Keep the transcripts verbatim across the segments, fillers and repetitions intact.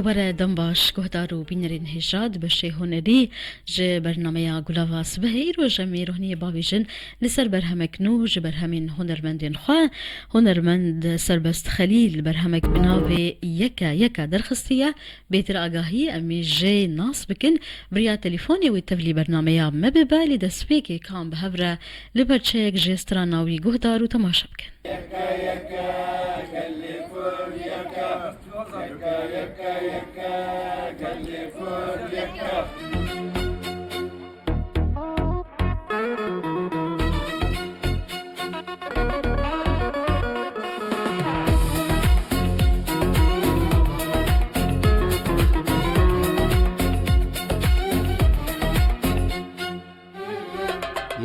Were dem baş, guhdar û bînerên hêja di beşê hunerî ji bernameya Gulava Sibehê îro ji em ê rohniyê bavêjin li ser berhemek nû ji berhemên hunermendên xwe. Hunermend Serbest Xelîl berhemek bi navê Yeke Yeke derxistiye. Bêtir agahî em ê jê nas bikin. Bi riya telefonê wê tevlî bernameya me bibe, lê destpêkê ka em bi hev re li perçeyek jê strana wî guhdar û temaşe bikin.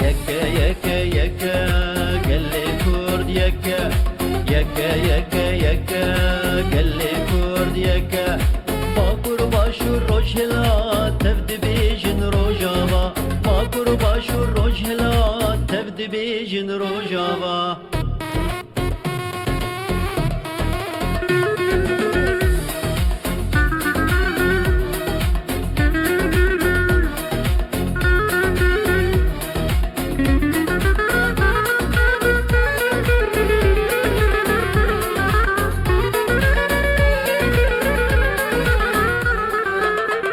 Yeke, yeke, yeke, gelê Kurd yeke. Yeke, yeke, yeke, gelê Kurd yeke. Bakur, Başûr, Rojhilat, tev dibêjin Rojava. Bakur, Başûr, Rojhilat, tev dibêjin Rojava.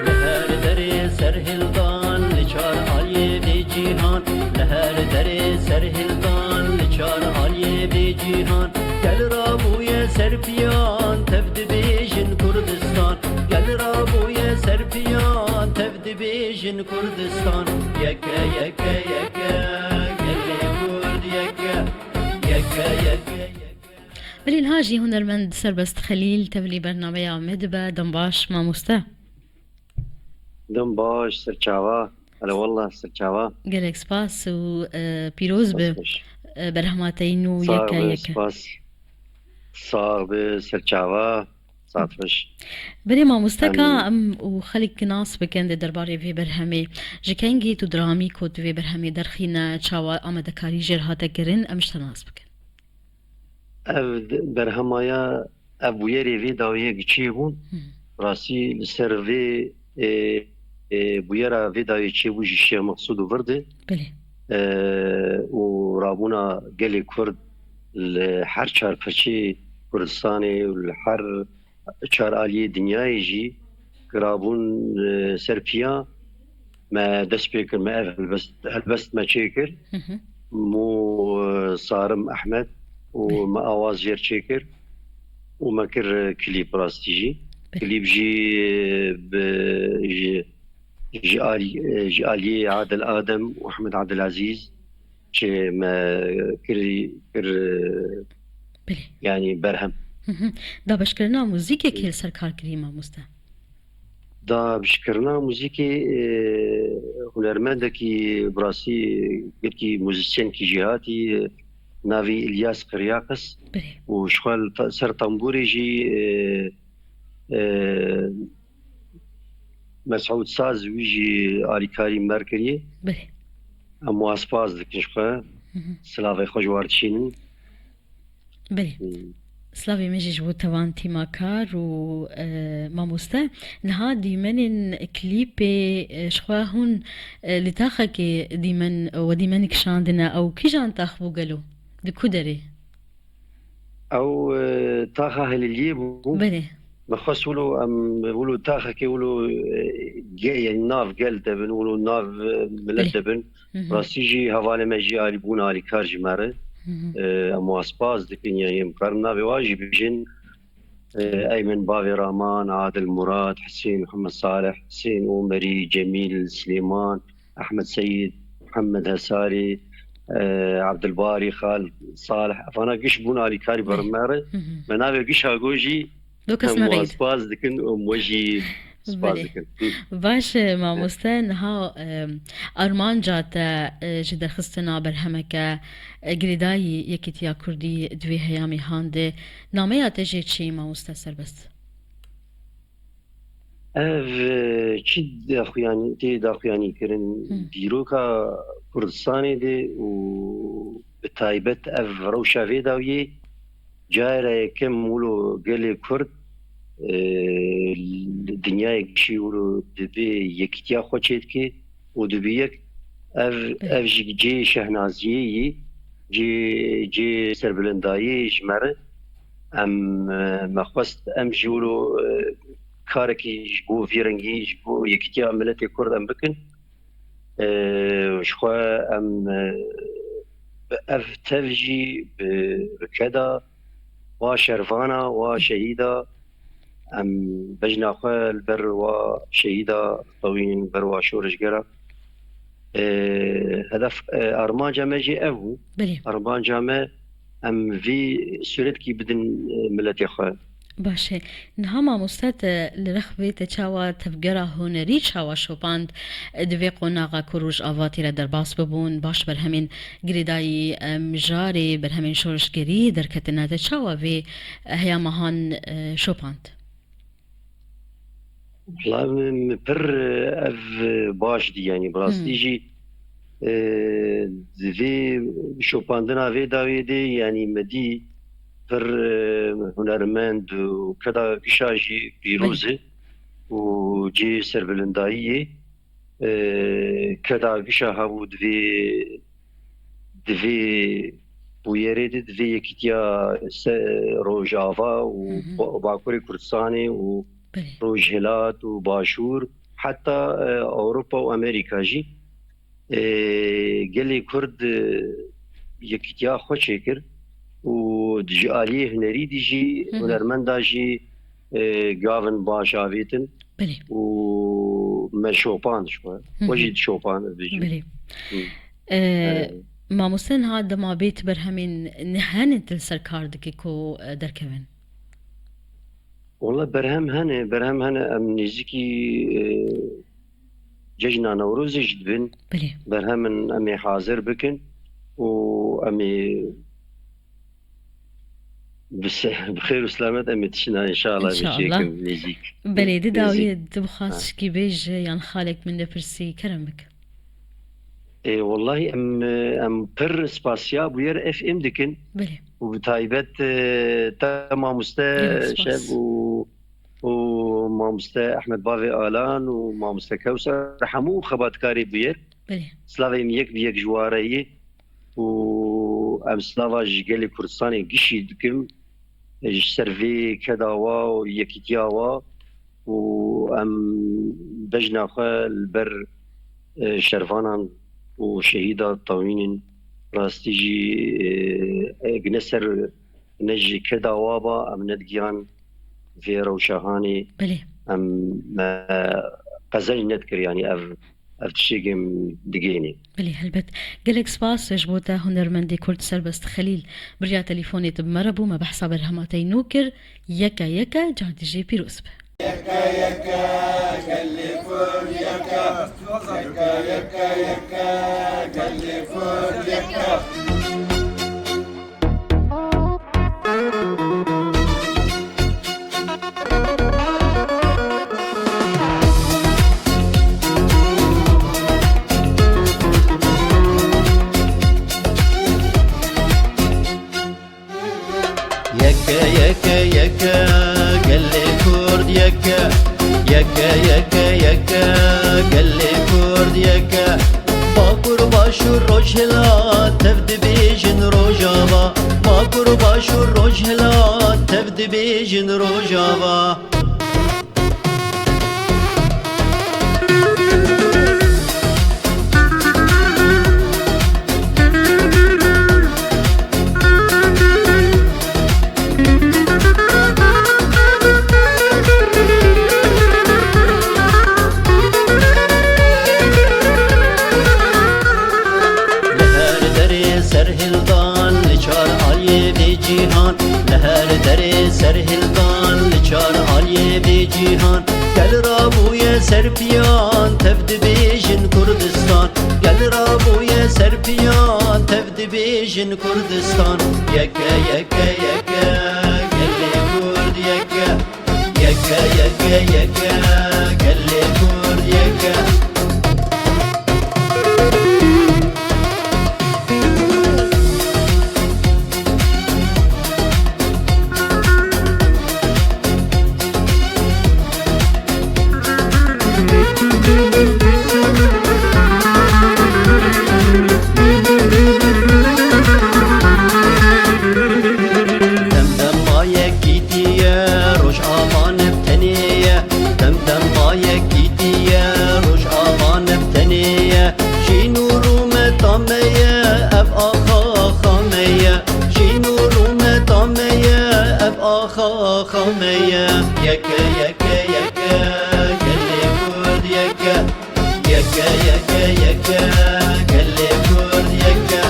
Li her derê serhildan li çar aliyê vê cîhan, li her derê serhildan li çar aliyê vê cîhan. Gel rabûye ser piyan, tev dibêjin Kurdistan. Gel rabûye ser piyan, tev dibêjin Kurdistan. Yeke, yeke, yeke, gelê Kurd yeke. Yeke, yeke, yeke. Belê niha jî hunermend Serbest Xelîl tevlî bernameya me dibe. Dem baş, mamoste. Dem baş, serçava. Hele wallah, serçava. Gelek spas û, e, pîroz be. Spas baş. E, berhema te yî nû. Sağ yeke be, yeke. Spas. Sağ be, serçava. Saet xweş. Belê mamoste, ka em û xelk nas bikin di derbarê vê berhemê. Ji kengî tu diramî ku tu vê berhemê derxîne, çawa amadekarî jê re hate kirin, em ji te nas bikin. Ev d-, berhemaya, ev bûyerê vê dawiyê giçiyê bûn. Hı. Rastî li ser vê, e, e, bûyera vê dawiyê çêbû ji Şêx Meqsûd û vir de. Belê. E, û rabûna gelê Kurd li her çar perçeyê Kurdistanê û li her çar aliyê dinyayê jî kirabûn, e, ser piya. Me dest pê kir, me ev helbest, helbest me çê kir. Hı hı. Mû, e, Sarim Ehmed û Belê. Me awaz jêr çê kir û me kir, e, klîp rastî jî. Belê. Klîp jî, e, bi, ji, ji alî-, e, ji aliyê Adil Adem û Ehmed Abdulaziz çê me kirî, kir, Belê. Yanî berhem. Hı hı. Dabeşkirina muzîkê kê li ser kar kirî, mamoste? Dabeşkirina muzîkê, e, hunermendekî bi rastî gelkî muzîsyenkî jêhatî, e, navê Îlyas Qiryaqis. Belê. Û ji xwe li ta-, ser tembûrê jî, e, e, Mesûd Saz wî jî alîkarî me re kiriye. Belê. Em wan spas dikin ji xwe. Hı hı. Silavê xwe ji wan re dişînin. Belê. Hmm. Silavê me jî ji bo te wan tîmakar û, e, mamoste. Niha dîmenên klîpê, e, ji xwe hûn, e, li taxekê dîmen, we dîmen kişandine, ew kîjan tax bû gelo? Di ku derê? Ew, e, taxa Helîliyê bû. Belê. Me xwest wilo em, wilo taxekê wilo, e, ge-, yanî nav gel de bin, wilo nav, e, milet Belê. De bin. Hı hı. Rastî jî hevalê me jî alî bûn alîkar ji me re. Hı hı. E, em wan spas dikin, yanî em karin navê wan jî bijin. E, Eymen Bavê Raman, Adil Murat, Husên Mihemed Salih, Husên Omerî, Cemîl Silêman, Ehmed Seyîd, Mihemed Hesarî, e, Abdulbarî, Xal Salih, evana giş bûn alîkarî ber me re. Hı hı. Me navê gişa go jî Do kes em me wan qeyd. Spas dikin û me jî spas Belê. Dikin. Hı. Baş e, mamoste, niha, e, armanca te, e, ji derxistina berhemeke, e, girêdayî Yekîtiya Kurdî di vê heyamê hande, nameya te jê çi ye, mamoste Serbest? Ev, e, çi daxuyanî, tê daxuyanî kirin, Hı. Dîroka Kurdistanê de û bi taybet ev rewşa vê dawiyê cara yekem wilo gelê Kurd, e, dinyayê gişî wilo dibê yekîtiya xwe çêdike û dibê yek ev, ev jî cihê şehnaziyê yî, cihê, cihê serbilindayiyê ji me re. Em, e, me xwest em jî wilo, e, karekî ji bo vî rengî, ji bo yekîtiya miletê Kurd em bikin. E, ji xwe em, e, bi ev tev jî bi, bi keda wa şervana, wa şehîda, em bejna xwe li ber wa şehîda tewînin, li ber wa şoreşgera. E, hedef, e, armanca me jî ev bû. Belê. Armanca me em vî sûretkî bidin, e, miletê xwe. Baş e. Niha mamoste te li rex vê te çawa tevgera hunerî çawa şopand? Di vê qonaxa ku Rojava tê re derbas bibûn, baş berhemên girêdayî, em, mijarê berhemên şoreşgerî derketine, te çawa vê heya mehan, e, şopand? Wala min, min pir, e, ev, e, baş dî, yanî bi rastî Hmm. jî, e, di vê şopandina vê dawiyê de, yanî me dî pir, e, hunermend û keda gişa jî pîroz e û cihê serbilindayî ye. E, keda gişa hebû di vê, di vê bûyerê de, di vê yekîtiya se-, Rojava û Hı hı. Ba-, Bakurê Kurdistanê û Belê. Rojhilat û Başûr, heta, e, Ewropa û Amerîka jî, e, gelê Kurd, e, yekîtiya xwe çêkir û ji aliyê hunerî dî jî, Hı hı. hunermenda jî, e, gavin baş avêtin Belê. û me şopand ji xwe. Hı hı. Xwe jî dişopand, ez bêjim. Belê. Hı. E, E. Mamoste, niha dema bê tu berhemên ne hene tu li ser kar dikî ku, e, derkevin? Wala berhem hene, berhem hene. Em nêzîkî, e, cejna Newrozê jî dibin. Belê. Berhemin em ê hazir bikin û em ê bi se-, bi xêr û selamet em ê tişina, înşallah, bi çêkim nêzîk. Belê, di dawiyê tu bi xwest şikî bêje yan xalek min de pirsî, kerem bike. Ê, wellahî em, em pir spasiya Bûyer F M dikin. Belê. Û bi taybet, e, te mamoste Gelek spas. Şev û, û mamoste Ehmed Bavê Alan û mamoste Kewser, hemû xebatkarê Bûyer. Belê. Slavê min yek bi yek ji we re ye. Û em slava ji gelê Kurdistanê gişî dikim, ji ser vê keda wa û yekîtiya wa û em bejna xwe li ber, e, şervanan û şehîda tewînin. Rastî jî, e, eg ne ser, ne ji keda wa ba, em nedigiyan vê rewşa hanê. Belê. Em, me qezenc nedikir, yanî ev, ev tiştê em digihînê. Belê, helbet. Gelek spas ji bo te, hunermendê Kurd Serbest Xelîl. Bi riya telîfonê tu bi me re bû, me behsa berhema te yî nû kir. Yeke yeke, cardî jî pîroz be. Yeke yeke, gelê Kurd yeke. Yeke yeke yeke, gelê Kurd yeke. Yeke, yeke, yeke, gelê Kurd yeke. Yeke, yeke, yeke, gelê Kurd yeke. Bakur, Başûr, Rojhilat, tev dibêjin Rojava. Bakur, Başûr, Rojhilat, tev dibêjin Rojava. Li her derê serhildan, li çar aliyê vê cîhan. Li her derê serhildan, li çar aliyê vê cîhan. Gel rabûye ser piyan, tev dibêjin Kurdistan. Gel rabûye ser piyan, tev dibêjin Kurdistan. Yeke, yeke, yeke, gelê Kurd yeke. Yeke, yeke, yeke, gelê Kurd yeke. Axa, axa me ye, yeke, yeke, yeke, gelê Kurd yeke. Yeke, yeke, yeke, gelê Kurd yeke.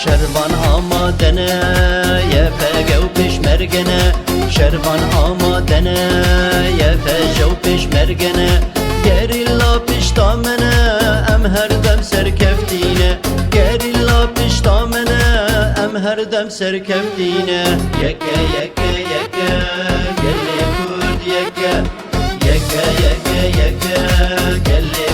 Şervan amade ne, Y P G û pêşmerge ne. Şervan amade ne, Y P G û pêşmerge ne. Gerîla pişta me ne, em her dem serkeftî ne. Gerîla pişta me ne, em her dem serkeftî ne. Yeke, yeke, yeke, gelê Kurd yeke. Yeke, yeke, yeke, gelê